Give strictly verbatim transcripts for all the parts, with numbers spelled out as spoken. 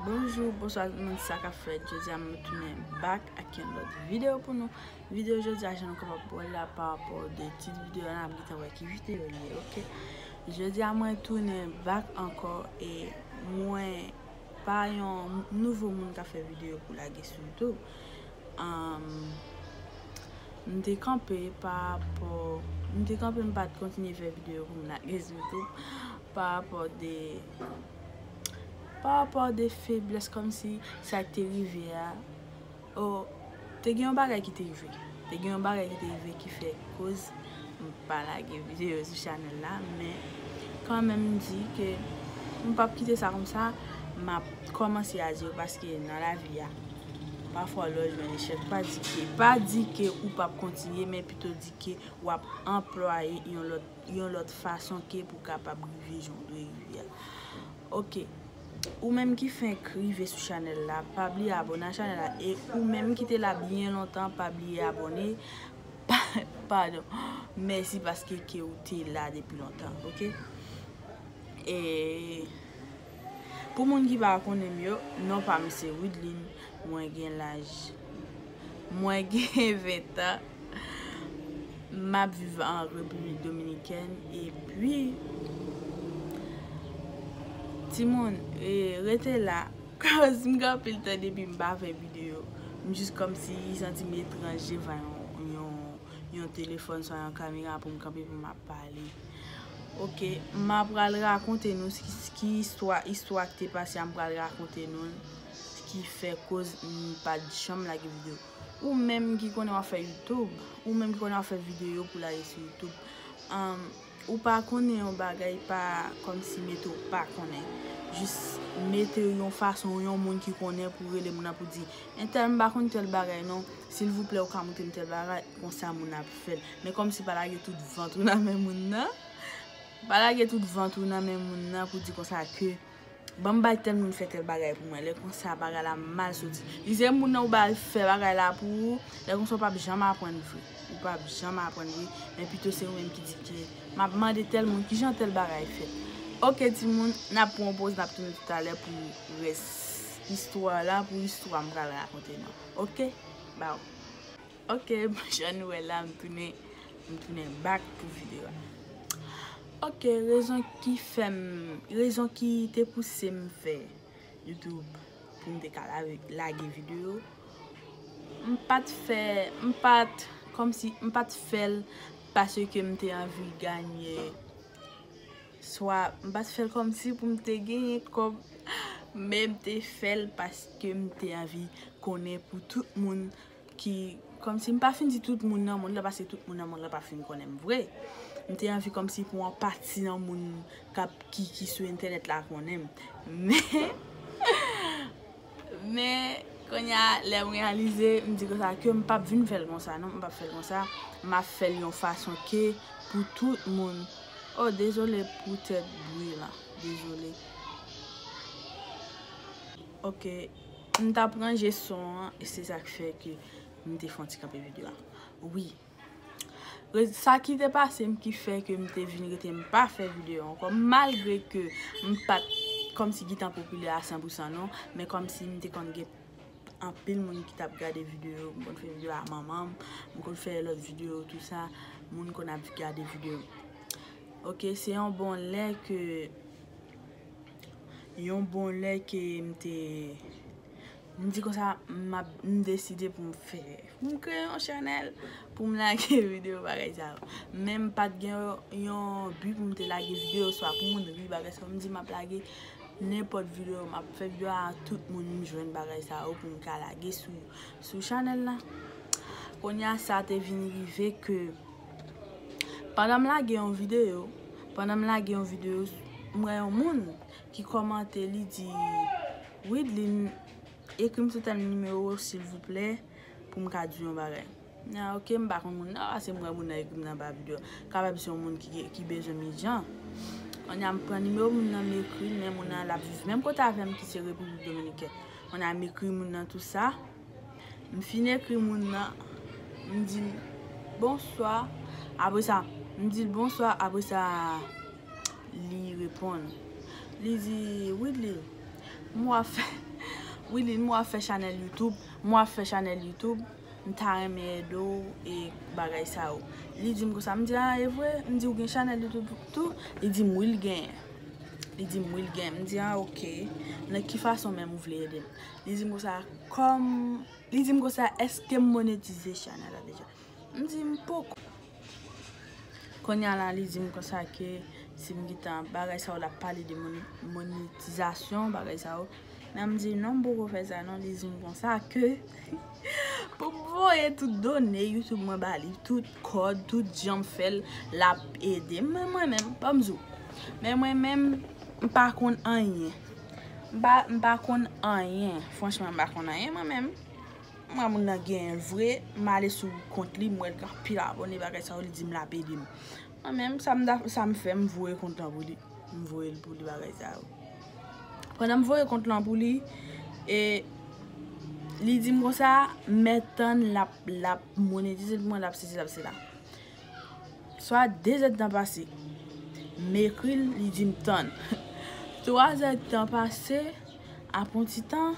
Bonjou, bonswa tout moun, sa k ap fèt? Jodi a mwen tounen back ak yon lòt videyo pou nou. Videyo jodi a, jan nou kapab wè la, pa rapò de tit videyo a, n ap gentan wè ki videyo li ye, oke? Jodi a mwen tounen back ankò e mwen pa yon nouvo moun k ap fè videyo pou lage sou YouTube. Anm, m te kanpe pa rapò, m te kanpe, m pa t kontinye fè videyo pou m lage sou YouTube pa rapò de, pa rapò de feblès, kòmsi sa k te rive a, o, te gen yon bagay ki te rive. Te gen yon bagay ki te rive ki fè koz m pa lage videyo sou chanèl la, men kanmenm m di ke m p ap kite sa konsa, m ap kòmanse a zewo paske nan lavi a, pafwa lè w jwenn echèk, pa di ke, pa di ke ou p ap kontinye, men pito di ke w ap anplwaye yon lòt, yon lòt fason ke pou w kapab rive jan w dwe rive a. Oke. Ou menm ki fenk rive sou chanèl la, pa bliye abòne a chanèl la. E ou menm ki te la byen lontan, pa bliye abòne. Pa, padon. Mèsi paske ke ou te la depi lontan, oke? E pou moun ki pa konnen m yo, non pa m se Widline, mwen gen laj, mwen gen ven tan, m ap viv an Repiblik Dominikèn, epi, timoun, e, rete la, koz m gen anpil tan depi m pa fè videyo, m jis kòmsi santi m etranj devan yon, yon, yon telefòn, swa yon kamera pou m kanpe pou m ap pale. Oke, m ap pral rakonte nou ki, ki istwa, istwa ki te pase a, m pral rakonte nou l, ki fè koz m pa t janm lage videyo. Ou menm ki konnen w ap fè YouTube, ou menm ki konnen w ap fè videyo pou lage sou YouTube, anm, ou pa konnen yon bagay, pa kòmsi mete w pa konnen. Jis mete yon fason, yon moun ki konnen pou rele moun nan pou di, entèl, m pa konn tèl bagay non, silvouplè ou ka montre m tèl bagay, konsa moun nan ap fè l. Men kòmsi pa lage tout vant ou nan men moun nan. Pa lage tout vant ou nan men moun nan pou di konsa ke, ban m bay tèl moun fè tèl bagay pou mwen. Lè konsa bagay la mal soti. Li se moun nan ou ba l fè bagay la pou ou. Lè konsa ou p ap janm aprann vre. Ou p ap janm aprann vre. Men pito se ou menm ki di ke m ap mande tèl moun kijan tèl bagay fèt. Oke timoun, n ap pran yon poz, n ap tounen toutalè pou rès istwa la, pou istwa m pral rakonte nou. Oke? Baw. Oke, jan nou wè la, m tounen, m tounen back pou videyo a. Oke, rezon ki fè m, rezon ki te pouse m fè YouTube pou m te ka lave, lage videyo, m pa t fè, m pa t, kòmsi, m pa t fè l paske m te anvi ganye, swa, m pa t fè l kòmsi pou m te genyen kòb, men m te fè l paske m te anvi konnen pou tout moun ki, kòmsi m pa fin di tout moun nan mond lan, paske tout moun nan mond lan pa fin konnen m vre. M te anvi kòmsi pou yon pati nan moun k ap, ki, ki sou entènèt la konnen m. Men, men, kounye a, lè m reyalize, m di konsa ke m p ap vin fè l konsa, non, m p ap fè l konsa. M ap fè l yon fason ke pou tout moun. Oh, dezole pou tèt bri la. Dezole. Oke. M t ap ranje son an, e se sa k fè ke m te fè yon ti kanpe videyo a. Wi. Re-, sa ki te pase m ki fè ke m te vin rete m pa fè videyo ankò, malgre ke m pa t kòmsi gentan popilè a san pou san non, men kòmsi m te konn gen anpil moun ki t ap gade videyo, m konn fè videyo a manman m, m konn fè lòt videyo, tou sa, moun konn ap gade videyo. Oke, se yon bon lè ke, yon bon lè ke m te, m di konsa, m ap, m deside pou m fè, pou m kreye yon chanèl, pou m lage videyo bagay sa yo. Men m pa t gen yon, yon bi pou m te lage videyo, swa pou moun ri bagay sa yo. M di m ap lage nenpòt videyo, m ap fè videyo a tout moun m jwenn bagay sa yo pou m ka lage sou, sou chanèl la. Kounye a sa te vin rive ke pandan m lage yon videyo, pandan m lage yon videyo, m wè yon moun ki kòmante, li di, Widline, ekri m sou tèl nimewo, silvouplè, pou m ka di w yon bagay. Ah, oke, m pa konn moun nan, paske m wè moun nan ekri m nan ba videyo. Kapab se yon moun ki, ki bezwen m ijan. Kounye a m pran nimewo moun nan, m ekri l, men moun nan l ap viv menm kote avè m ki se Repiblik Dominikèn. Kounye a m ekri moun nan tou sa. M fin ekri moun nan, m di l, "Bonswa." Apre sa, m di l, "Bonswa." Apre sa, li reponn. Li di, "Widline, m wè w ap fè, Willine, mwen ap fè chanèl YouTube, mwen ap fè chanèl YouTube, m ta renmen ede w e bagay sa yo. Li di m konsa, m di, a, e vre? M di, ou gen chanèl YouTube tou? Li di m, wi, l genyen. Li di m, wi, l genyen. M di, a, oke. Nan ki fason menm ou vle ede m? Li di m konsa, kòm, li di m konsa, èske m monetize chanèl la deja? M di, m poko. Kounye a la, li di m konsa ke si m gentan bagay sa yo, l ap pale de moni-, monetizasyon, bagay sa yo. Men m di, non, m poko fè sa, non. Li di m konsa ke pou m voye tout done YouTube mwen ba li, tout kòd, tout jan m fè l, l ap ede m. Men mwen menm, ban m di w, men mwen menm, m pa konn anyen. M pa, m pa konn anyen. Franchman, m pa konn anyen, mwen menm. M wè moun nan genyen l vre, m ale sou kont li, m wè l gen anpil abòne, bagay sa yo, li di m l ap ede m. Mwen menm, sa m, sa m fè, m voye kont lan pou li. M voye l pou li, bagay sa yo. Pandan m voye kont lan pou li, e li di m konsa, mèt tann l ap, l ap monetize pou mwen, l ap sesi, l ap sela. Swa de zèdtan pase. M ekri l, li di m tann. Twa zèdtan pase, apre yon ti tan,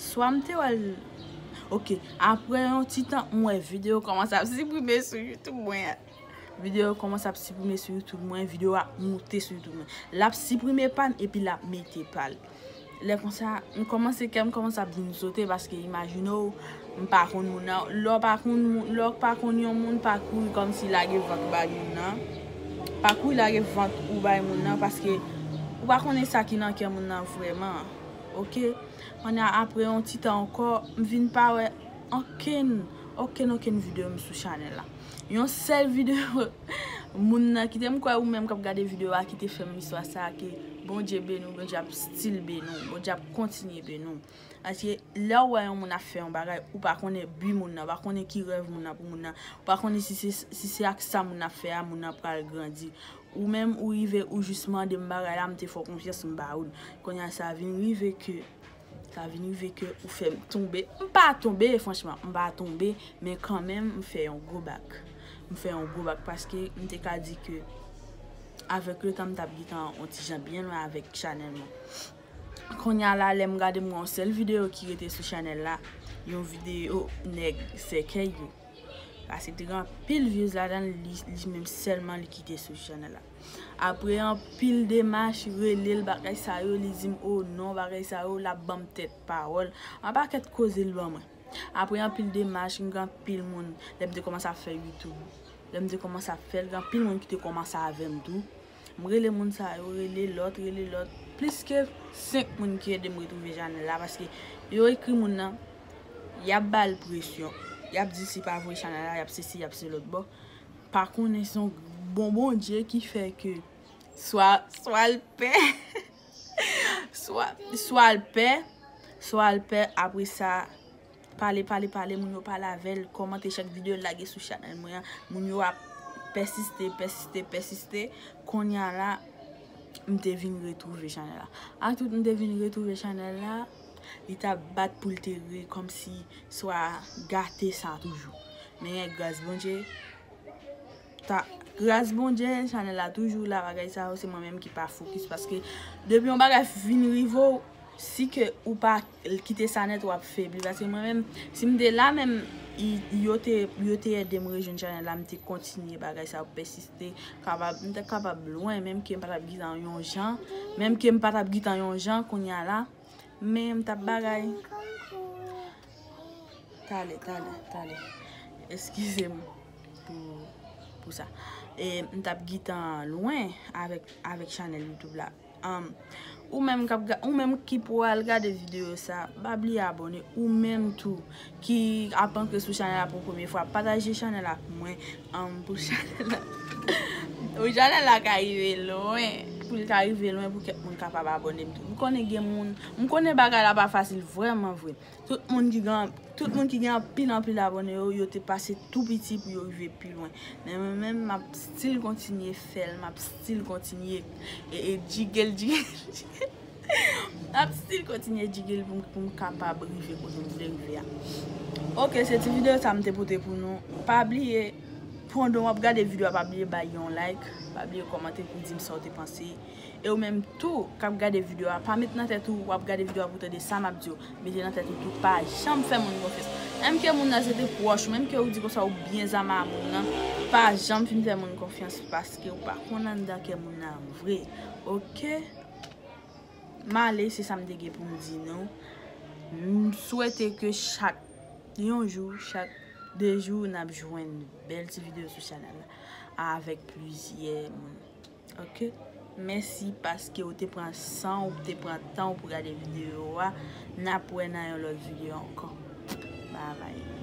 swa m te wè l. Oke, apre yon ti tan, m wè videyo kòmanse ap siprime sou YouTube mwen an. Videyo kòmanse ap siprime sou YouTube mwen, videyo ap moute sou YouTube mwen. L ap siprime pa m epi l ap mete pa l. Lè konsa, m kòmanse, kè m kòmanse ap vin sote paske imajine w, m pa konn moun nan. Lè w pa konn moun, lè w pa konn yon moun, pa kouri kòmsi lage vant ou bay moun nan. Pa kouri lage vant ou bay moun nan paske ou pa konnen sa ki nan kè moun nan vrèman. Oke? Kounye a, apre yon ti tan ankò, m vin pa wè okenn, okenn, okenn videyo m sou chanèl la. Yon sèl videyo moun nan kite m kwè ou menm k ap gade videyo a ki te fè m istwa sa a ke Bondye beni w, Bondye ap still beni w, Bondye ap kontinye beni w. Paske lè w wè yon moun ap fè yon bagay, ou pa konnen bi moun nan, ou pa konnen ki rèv moun nan pou moun nan, ou pa konnen si se, si se ak sa moun nan ap fè a, moun nan pral grandi. Ou menm, ou rive, ou jis mande m bagay la, m te fè w konfyans, m ba ou l. Kounye a, sa vin rive ke Sa vin rive ke ou fè m tonbe. M pa tonbe, franchman, m pa tonbe, men kanmenm, m fè yon gwo bak. M fè yon gwo bak paske m te ka di ke avèk letan m t ap gentan yon ti jan byen lwen avèk chanèl mwen. Kounye a la, lè m gade m wè yon sèl videyo ki rete sou chanèl la, yon videyo nèg sèkèy yo. Paske te gen anpil views ladan l, li, li menm sèlman li kite sou chanèl la. Apre anpil demach, rele l, bagay sa yo, li di m, o non, bagay sa yo, l ap ban m tèt pawòl. Yon pakèt koze l ban mwen. Apre anpil demach, m gen anpil moun, lè m te kòmanse ap fè YouTube, lè m te kòmanse ap fè l, gen anpil moun ki te kòmanse avè m tou. M rele moun sa yo, rele lòt, rele lòt. Plis ke senk moun ki ede m retwouve chanèl la, paske yo ekri moun nan, y ap ba l presyon, y ap di se pa vre chanèl la, y ap sesi, y ap se lòt bò. Pa konnen se yon bon Bondye ki fè ke swa, swa l pè, swa, swa l pè, swa l pè, apre sa, pale, pale, pale, moun yo pale avè l, kòmante chak videyo l lage sou chanèl mwen an, moun yo ap pèsiste, pèsiste, pèsiste. Kounye a la, m te vin retwouve chanèl la. Ak tout m te vin retwouve chanèl la, li t ap bat pou l te re, kòmsi swa gate sa toujou. Men gras Bondye, ta, gras Bondye, chanèl la toujou la, bagay sa yo, se mwen menm ki pa fokis, paske depi yon bagay vin rive w, si ke ou pa kite sa nèt, w ap febli. Paske mwen menm, si m te la menm, i, yo te, yo te ede m rejwenn chanèl la, m te kontinye bagay sa yo, pèsiste, kapab, m te kapab lwen, menm ke m pa t ap gentan yon jan, menm ke m pa t ap gentan yon jan, kounye a la, men m t ap bagay. Talè, talè, talè. Eskize m pou, pou sa. E m t ap gentan lwen avèk, avèk chanèl YouTube la. Um, ou menm k ap ga-, ou menm ki pral gade videyo sa, pa bliye abòne. Ou menm tou ki ap antre sou chanèl la pou premye fwa, pataje chanèl ak mwen, um, pou chanèl la, pou chanèl la ka rive lwen, pou l ka rive lwen, pou kèk moun kapab abòne m tou. M konnen gen moun, m konnen bagay la pa fasil, vrèman vre. Tout moun ki gen, tout moun ki gen anpil, anpil abòne yo, yo te pase tou piti pou yo rive pi lwen. Men mwen menm, m ap still kontinye fè l, m ap still kontinye e, e jige l, jige l, jige l. M ap still kontinye jige l pou m, pou m kapab rive kote m vle rive a. Oke, se ti videyo sa m te pote pou nou. Pa bliye, Pandan w ap gade videyo a, pa bliye bay yon like, pa bliye kòmante pou di m sa w te panse. E ou menm tou k ap gade videyo a, pa met nan tèt ou w ap gade videyo a pou tande sa m ap di w. Mete nan tèt ou tou, pa janm fè moun konfyans. Menm ke moun nan se te pwòch ou, menm ke ou di konsa ou byen zama a moun nan, pa janm fin fè moun konfyans paske ou pa konn anndan kè moun nan vre. Oke? M ale, se sa m te gen pou m di nou. M swete ke chak yon jou, chak de jou, n ap jwenn bèl ti videyo sou chanèl la avèk plizyè moun. Oke? Mèsi paske ou te pran san, ou te pran tan ou pou gade videyo a. N ap wè nan yon lòt videyo ankò. Babay.